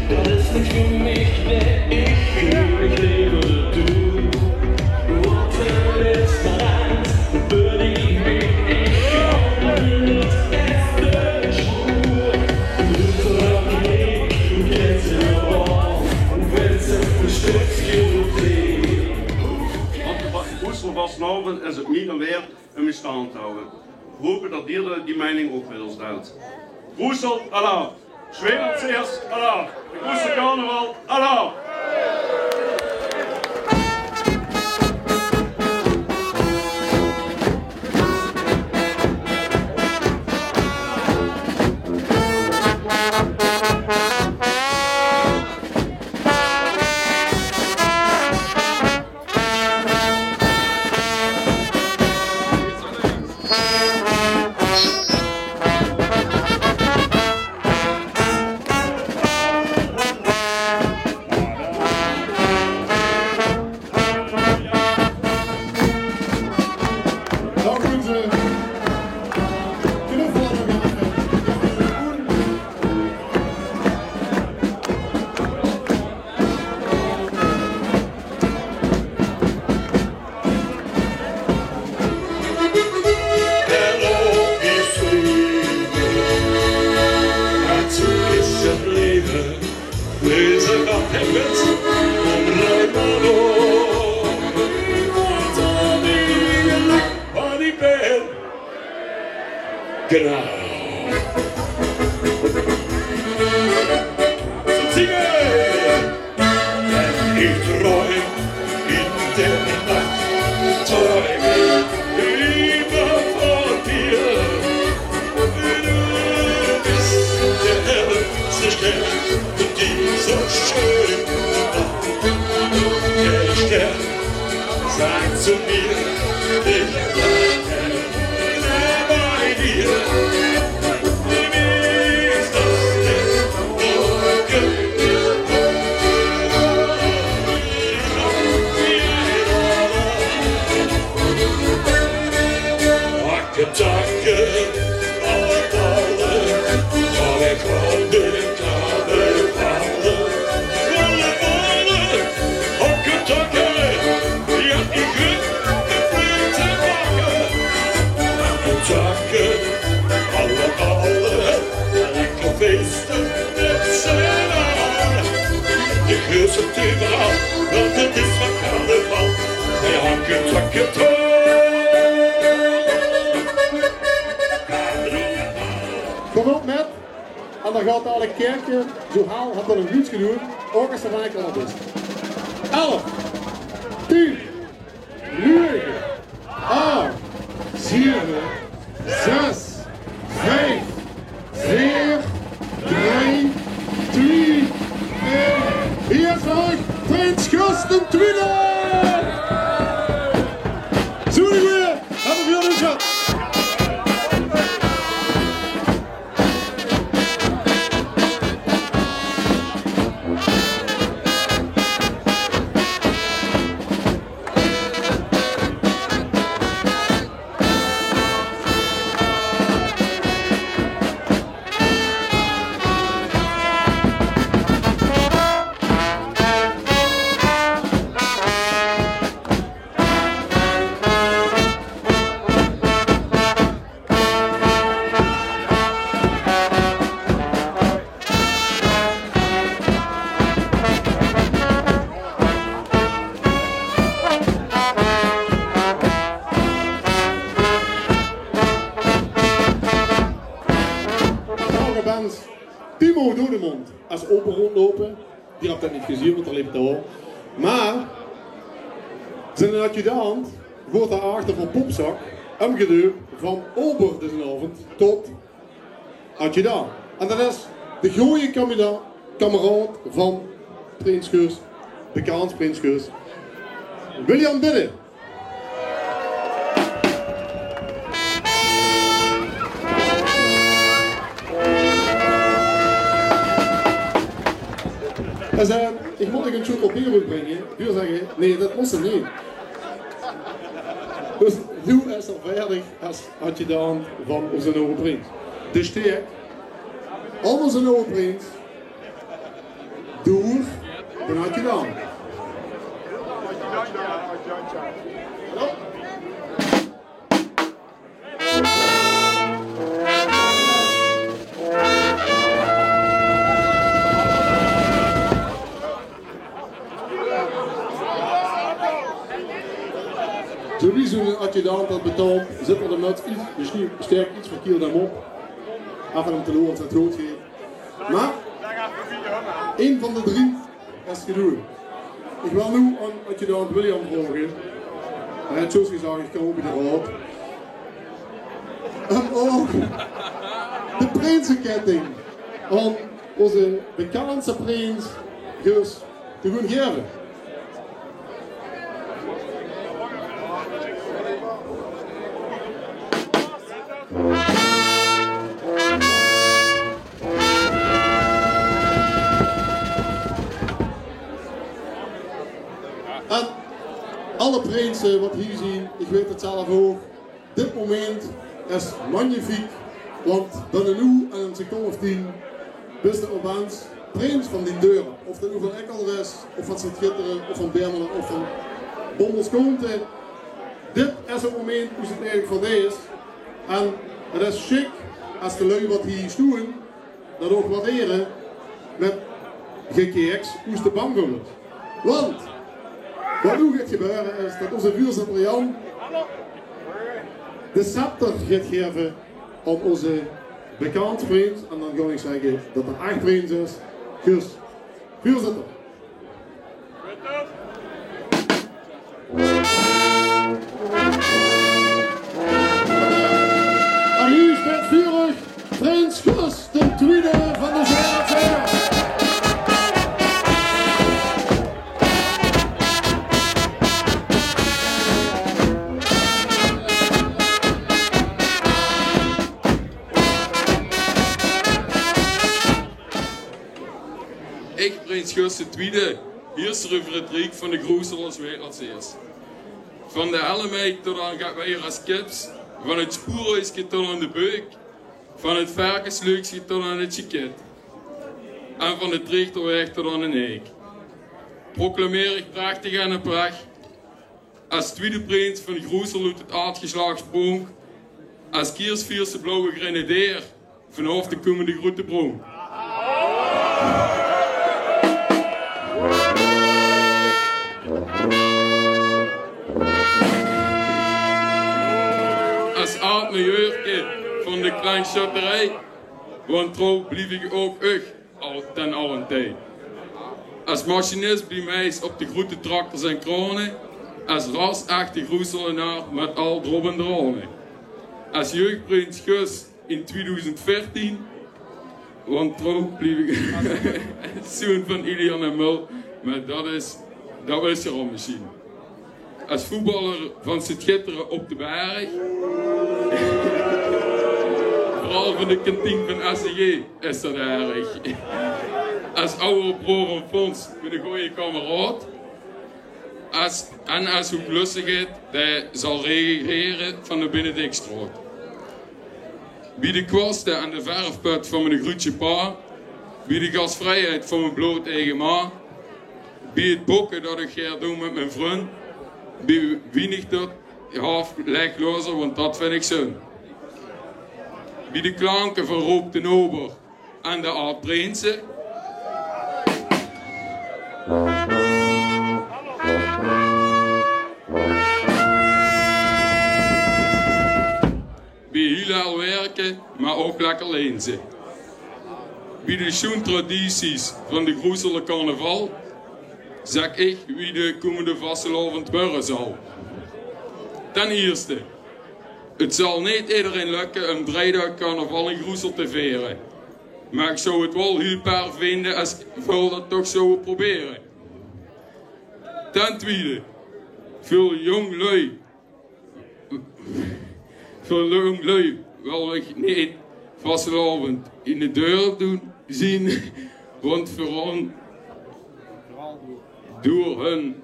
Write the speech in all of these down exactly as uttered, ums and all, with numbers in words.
Dat is niks veur mich, nae, ich guf mich lever doed. Want de lèste maond bön ich mich, ich gaon neet ech de sjoer. Doe vraog mich, doe kèns se waal, doe wèts 't versjrikkelik good. Want de Oestervastelaovend is 't neet waerd um in stand te hawwe. Veer hope dat geer die meining ouch mit ós deilt. Oester alaaf! Sjweinert Seers alaaf! De Oestercarnaval alaaf! Genau. Zinge! En ich träum in der Nacht, träum ich immer von dir. Du bist der hellste Stern und die so schön. Der Stern sagt zu mir, ich bleibe bei dir. Wie ist das denn morgen? Tacke, tacke, alle, alle, alle, alle, alle, alle, alle, Hocke, tocke, ja, ich höb de Flöte packe. Hocke, tocke, alle, alle, lekker feeste mit z'n alle. Ich hör ze euveral, want 't is weer carnaval. Hey, hocke, tocke, toe. Kom op mit. En dan geit alle kèrke, zo haal, höb d'r nog get gedoon, ouch es d'r van ekkel op is. Elf, tien, nege, ach, zeve, zes, vief, veer, drie, twie, ein. Hie is veur uch Prins Guus d'n Twiede! Zoe'n goeie, höbbe veer uch gehad. Timo Doedemond es ober róndjloupe. D'r höb dat neet gezeen, want d'r leep dao. Mer zien adjudant weurt dao achter veur popzak umgedöp van ober dezen aovend tot adjudant. En dat is de gooje kamera-, kameraod van Prins Guus, de Kaans Prins Guus, William Bidde. Hae zag: "Ich mót uch ein sjoekel beer oetbringe." Veer zagte: "Nae, dat mós neet." Dus noe is 'r veerdig es adjudant van ózze nuje prins. De steek, ózze nuje prins, Door d'n adjudant. Zoe wie zoe'n adjudant dat betaolt, zit d'r de möts get, mesjiens sterk get verkierd aan op. Aaf en toe te loere, zet good geet. Mer ein van de drie is gedoon. Ich wil noe aan adjudant William vraoge. Hae haet zjus gezag, ich kóm op de raod. Um ouch de prinseketting aan ózze bekèndste prins Gus te goon gaeve. En alle prinse wat hie zien, ich weit 't zelf ouch, dit moment is magnifiek, want binne noe en ein seconde of tien bis se opins prins van dien dörp. Of dat noe van Ekelder is, of van Sint-Gitteren, of van Bemmelen, of van Bommelschoonte. Dit is 't moment wo se 't eigelik van deis. En 't is sjiek es de lui wat hie stoon dat ouch waardere mit gekeks, wo se bang veur weërs. Want wat noe geit gebeure is dat ózze veurzitter Jan de scepter geit gaeve aan ózze bekèndste prins. En dan gaon ich zègke dat 't ech prins is. Gus, veurzitter. En hie steit veur uch prins Gus d'n Twiede van de Zwerver. Ich, prins Gus d'n Twiede, hierser euver 't riek van de Groeselers, weit wat se is. Van de Hellemeid tot aan Gatweijer es Kips, van 't Spoerhuiske tot aan de Beuk, van 't Verkesleukske tot aan 't Sjiket, en van de Trichterweg tot aan de Neik, proclameer ich prachtig en oprech, es twiede prins van Groesel oet 't aadgeslach Spronk, es kiersvierste blauwe grenadier vanaaf de kómmende Groete Bronk. Es aad-majeurke van de Klein Sjötterij, want trouw blief ich ouch uch al ten allen tij. Es machinis bie Meis op de groete tractors en krane, es ras-echte Groeselenaar mit al drop en drane. Es jeugdprins Gus in tweedoezend veertien, want trouw blief ich, zoon van Ilian en Mul, mer dat is, dat wis se al mesjien. Es voetballer van Sint-Gitteren op de Berg. Veural van de kantien van S C G is dat erg. Es awwer broor van Fons, miene gooje kameraod. Es, en es Hoeglössigheid, dae zal regere van de Benedictstraot. Bie de kwaste en de verfpöt van miene gruutsje pa. Bie de gasvrijheid van mien blood eige ma. Bie 't bokke dat ich gaer doon mit mien vrun. Bie wienig dat half lechlozer, want dat vind ich zun. Bie de klanke van Rob d'n Ober en de aad-prinse. Bie hiel hel werke, mer ouch lekker leenze. Bie de sjoen tradities van de Groeseler carnaval, zèk ich wie de kómmende vastelaovend wurre zal. Ten ierste, 't zal neet ederein lökke um drei daag carnaval in Groesel te vere. Mer ich zou 't waal hiel perf vinde es väöl dat toch zouwe probere. Ten twiede, väöl jóng lui Väöl jóng lui wèl ich neet vastelaovend in de dörp doon zien, want veural door hun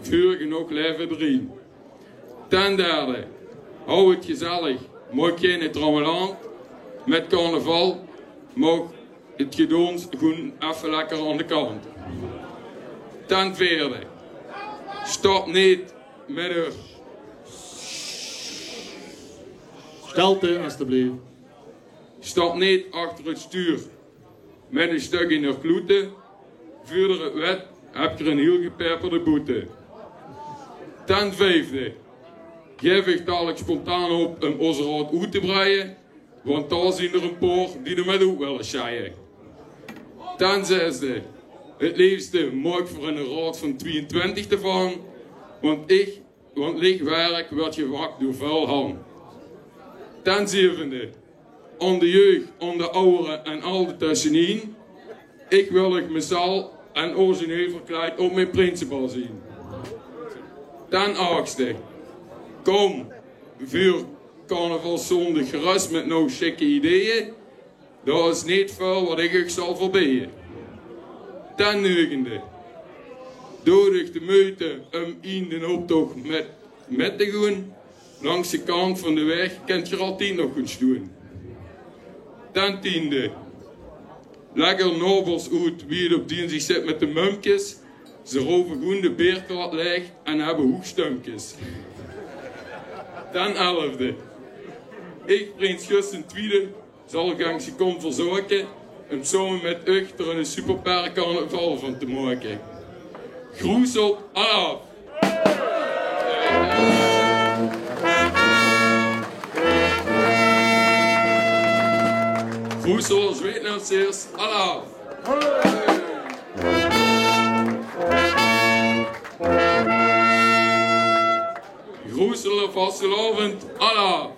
vuur genóg leve drien. Ten derde, hou 't gezellig, maak geine trammelant. Mit carnaval maak 't Gedoons gewoen effe lekker aon de kant. Ten veerde. Stap neet mit de... Stelte, alstublieft. Stap neet achter 't stuur mit e stök in de kloete. Veurder 't wèt, höb geer 'n hiel gepeperde boete. Ten viefde. Gaef uch dalik spontaan op um oze raod oet te breie, want dao zien d'r e paar die d'r mit oet wille sjeie. Ten zesde. 't Leefste maak v'r 'ne raod van twieëntwintig d'rvan, want ich want lich werk weurt gewak door väöl han. Ten zevende, aon de jeug, aon de awwere en al de tösjenien. Ich wil uch massaal en origineel verkleid op mien prinsebal zien. Ten achtste, kom veur carnavalszóndig gerös mit nog sjikke ideeë. Dao is neet väöl wat ich uch zal verbeeje. Ten negende. Doot uch de meujte um in d'n optoch mit, mit te goen. Langs de kant van de waeg kint geer altied nog goen stoen. Ten tiende. Lègk eur naovers oet wie 't op diensdig zit mit de mumkes. Ze rove gewoen de beerkrat laeg en höbbe hoeg stumkes. Ten elfde. Ich, prins Gus d'n Twiede, zal gaank zien kómme verzörge um same mit uch d'r 'ne superperre carnaval van te make. Groezelt alaaf! Groezelers, Zweetnamsers, alaaf! Groezeler vastelaovend, alaaf!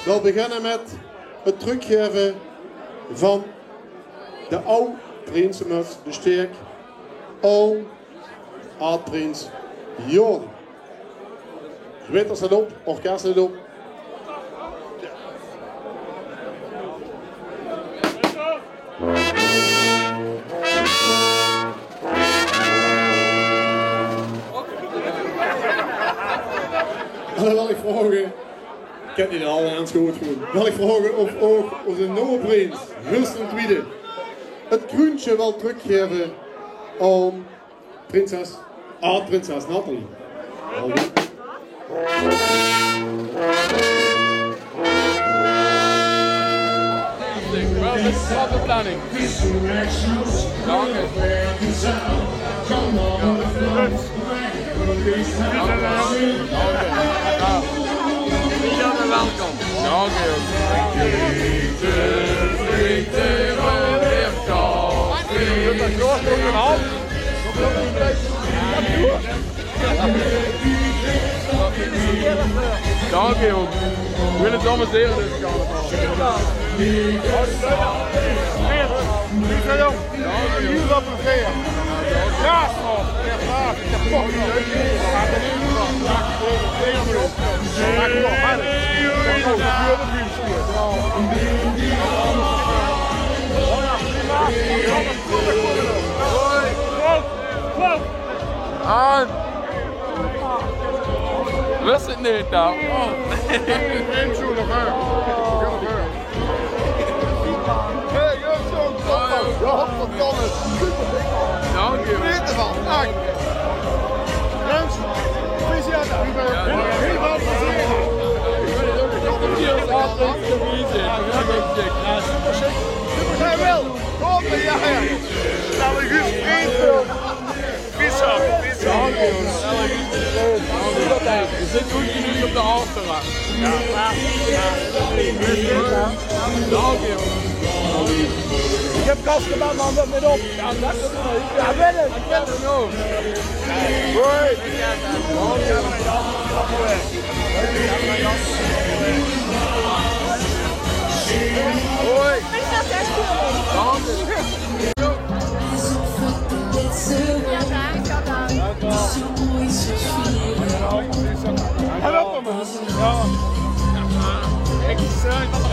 V'r beginne mit 't trökgaeve van de aw prinsemöts, de steek, aw aad-prins Jorn. Geweters zit op, orkes zit op. En dan wil ich vraoge, ich höb neet alle aansjehoord gewoen. Wil ich vraoge of ouch ózze nuje prins, Gus d'n Twiede, 't kruunsje wil trökgaeve aon prinses, aad-prinses Nathalie. Wel, dit is op de planning. Dank u. Dank u. Welkom. Dank u. Dank u, jóng. Vele dames en here, dit is carnaval. Lieve jóng, dank u, jóng. Hier op een veer. Ja, ja, ja, ja, ja. Aan. Wis 't neet dan? Hey, jóng, jóng. Ja, godverdomme. Super. Dank u. Geniet ervan. Dank. Prins, proficiat. Heel veel plezier. Hier is altijd te weten. Ja, super sjick. Super sjick. Jawel. Kom, ja, ja. Snel, een goed vriend. Pizza, pizza. Dank u, jóng. V'r zitte good genóg op de achterrij. Ja, maar, maar. Dank u, jóng. Ich höb kas gemaak, man, det mit op. Ja, det is leuk. Ja, wil ich. Ich wil 't nog. Hoi. Hoi. Hallo, man. Ja. Ik zeg dat